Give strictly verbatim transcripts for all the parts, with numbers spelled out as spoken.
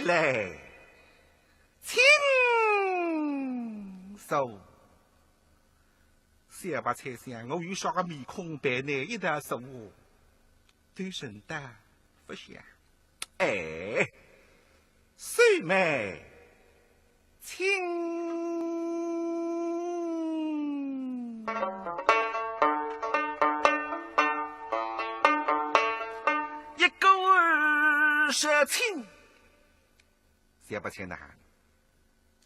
来，请坐。小白菜想，我有啥个面孔陪倷一道坐哦？对人道勿像。哎，秀妹，请。一个二十请。小白菜呢，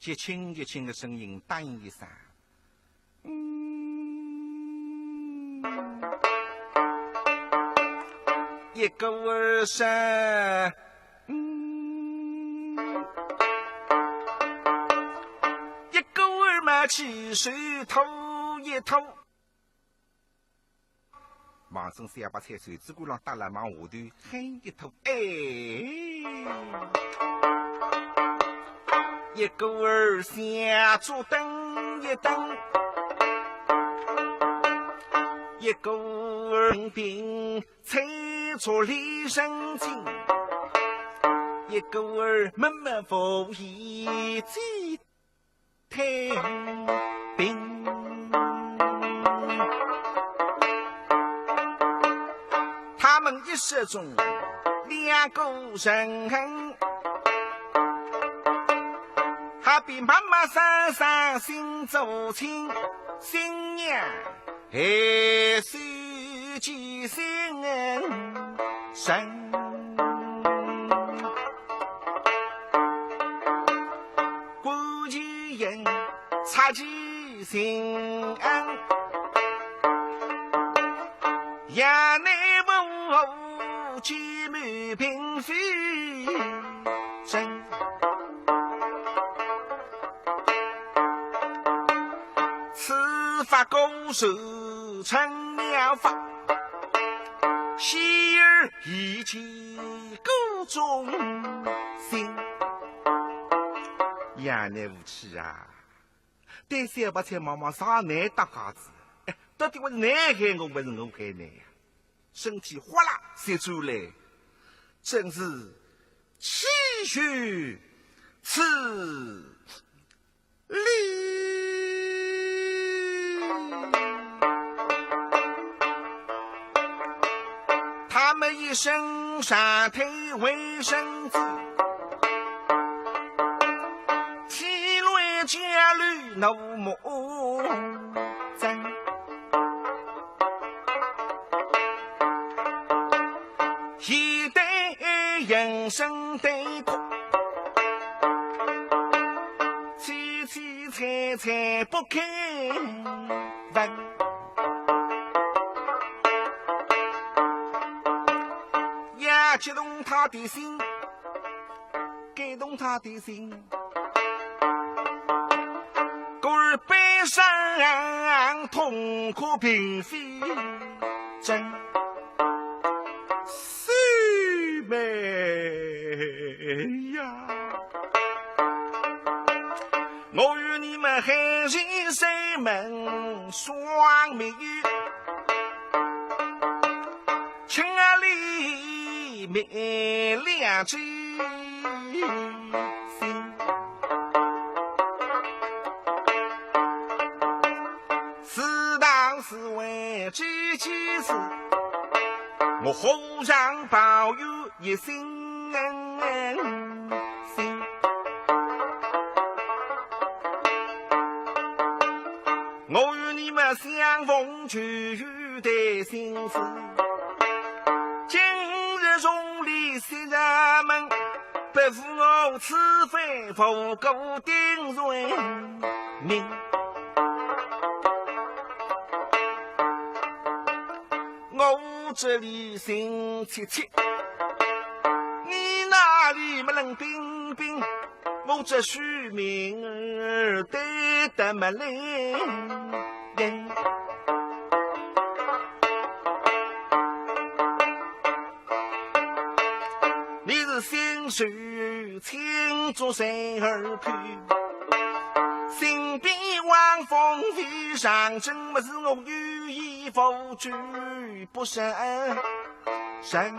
极轻极轻的声音答应一声。嗯，一个二十，嗯，一个二嘛，起手吐一吐。 望准小白菜手指骨浪搭了，望下头喊一吐，哎！一个二下桌等一等，一个二平菜桌里神经，一个二默默无言。 听兵。他们一时中两个人，好比妈妈生生心做亲，新娘 还是寄心人，顾其人，察其情恩，衙内无后，既没嫔妃真。 此法古时称妙法，现而亦见古中心。衙内无趣啊，对小白菜望望啥倷搭架子？哎，到底我是倷害我，还是我害倷呀？身体哗啦斜转来，真是气血此 哩。他们一身上退卫生子，体内家里怒目真。 一对人生对哭，凄凄惨惨不堪问。也激动他的心， 感动他的心。故而悲伤痛哭并非真。秀妹呀，我与你们海誓山盟双没有，情啊里面两只 心。事到是非之际事，我何尝抱有一心心？我与你们相逢就有的心事，今日重礼昔日盟， 不负我此番无故定罪名。我这里心切切，你那里么冷冰冰，我这许明儿对得么来。 你是心事清楚谁而去？心比望风飞上，真么是我有意无举不胜神。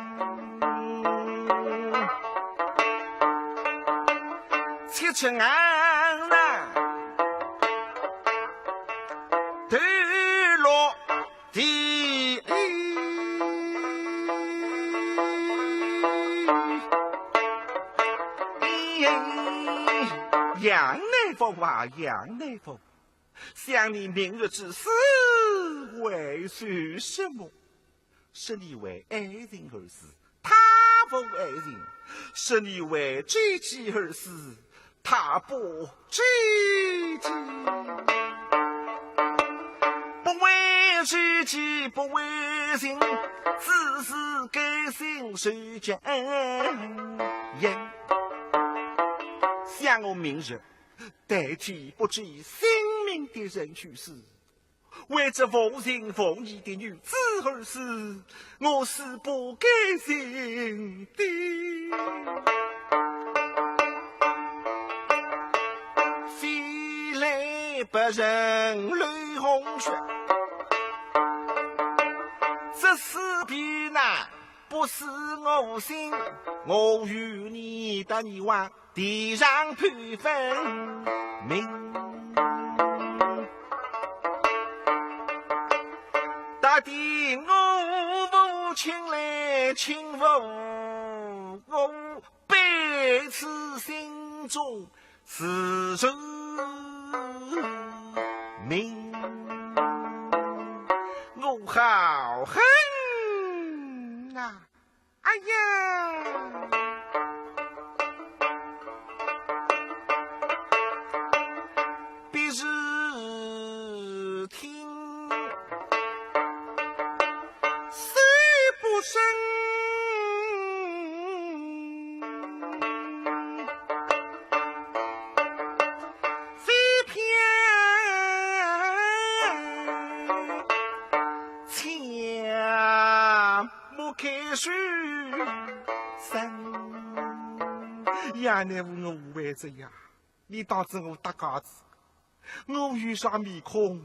成啊，头落地。杨乃武啊，杨乃武，想你明日之死，为求什么？ 是你为爱情而死，他不爱情；是你为知己而死，他不知己。不为知己，不为情，只是甘心受煎熬。想我明日代替不知性命的人去死， 为这无情无义的女子而死，我是不甘心的。飞来白云流红雪，这诗篇呐，不是我心，我与你的你忘 地上头分明。到底我无情来情无我，背刺心中自认命。我好恨啊！ 哎呀，别时听，虽不声，非偏 切莫开书生。呀，乃武，我为这呀，你当真我搭架子，我有啥面孔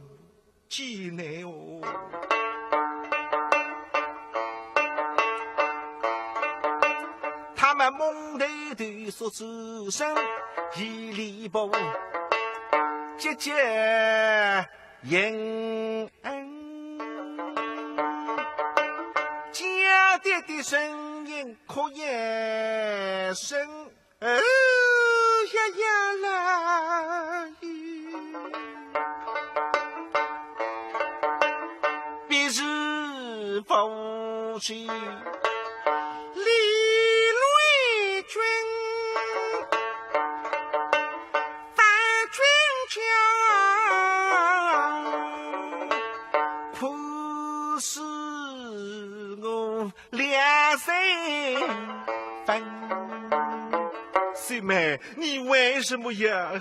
见你哦？他们蒙头头说出声，一礼步，节节 应恩。娇嗲的声音哭一声，哎呀呀啦咦！别时无事，李雷君，反君家，可是我两三分。秀妹，你为什么要害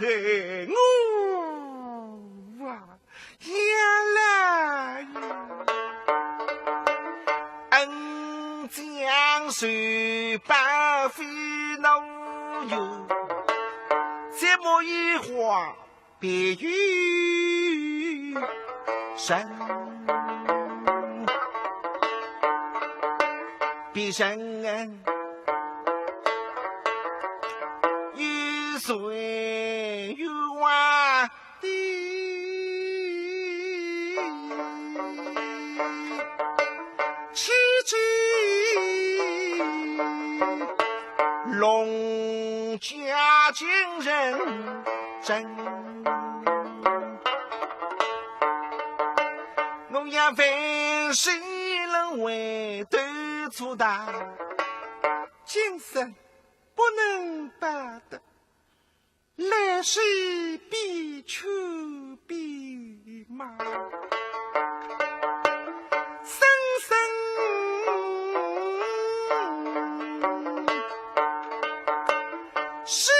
我啊？ 呀啦呀！恩将仇报非奴有，这么一话别有人，别人有谁有啊？ 的妻子，龙家金人真。我要万世轮回都做大，今生不能报答。 来世必求必嘛。生生世